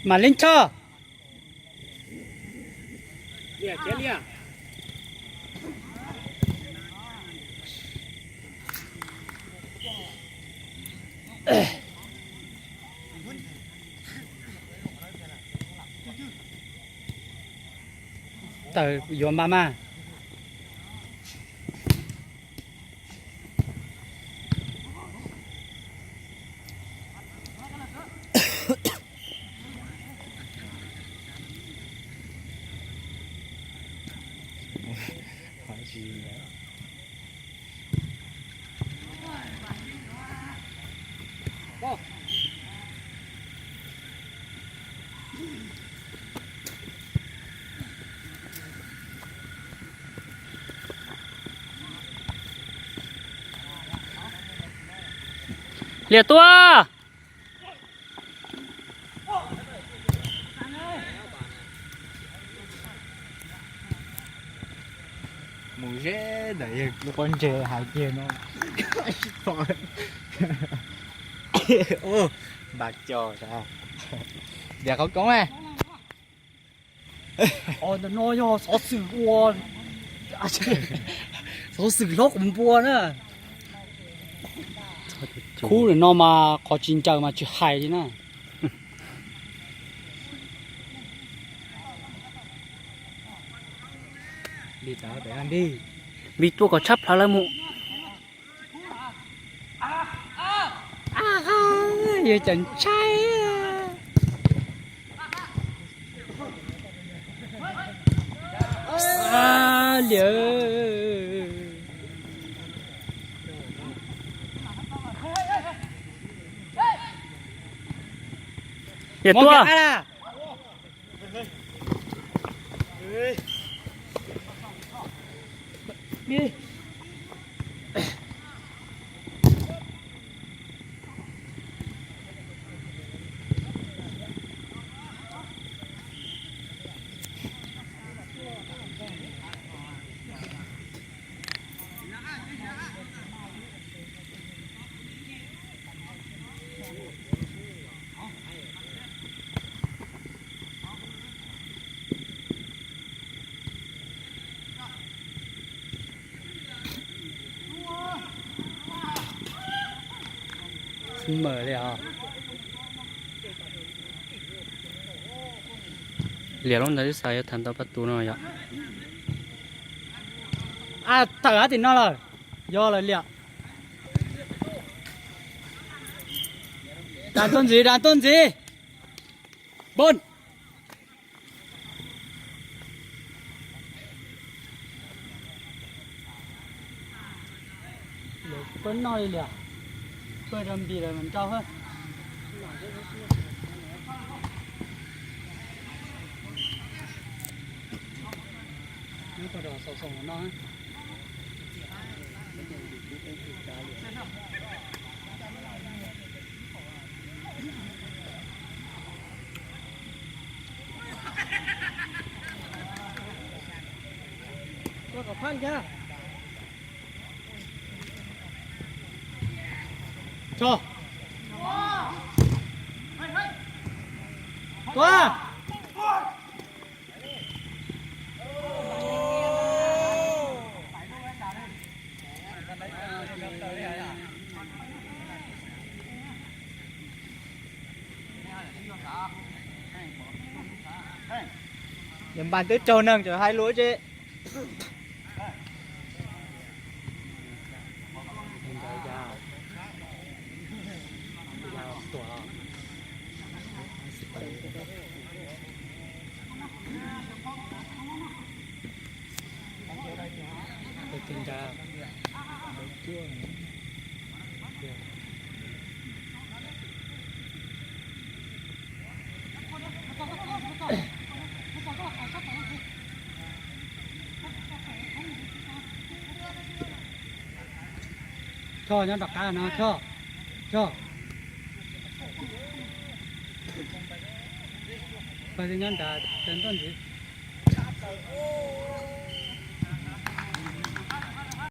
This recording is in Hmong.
Mam li ncho. Tawm yuav npaj mas. Liam tua. Mus ze ntawm lub pob ntseg hais kiag no. Npaj co, Liam qhov koob. Ntawm no yog xov xwm ua, xov xwm hlob kuv npua na. Khub no mas qhov tsis ncaws mas tsis hais li na. Npij tuaj kom tshab plhawv lawv mus. Yog cov ntshai. Liam, Liam tuaj. Xub mawm li os. Liam lub ntawd twb xav yuav tham ntau pab tus no yom. A, tawm hab tim no lawm. Yog lawm Liam. Dam tuaj ntxiv, dam tuaj ntxiv. Npon. Lawv pab noj li Liam. Pab rau npis lawm mas nrau hab. Neb pab rau xaus xaus no. Tuaj. Yog npas twb raug neeg tseem hais lus tsi. Choj nyob rov qab no Choj. Tso, pais nyob nrad, nrad ntoj ntxiv.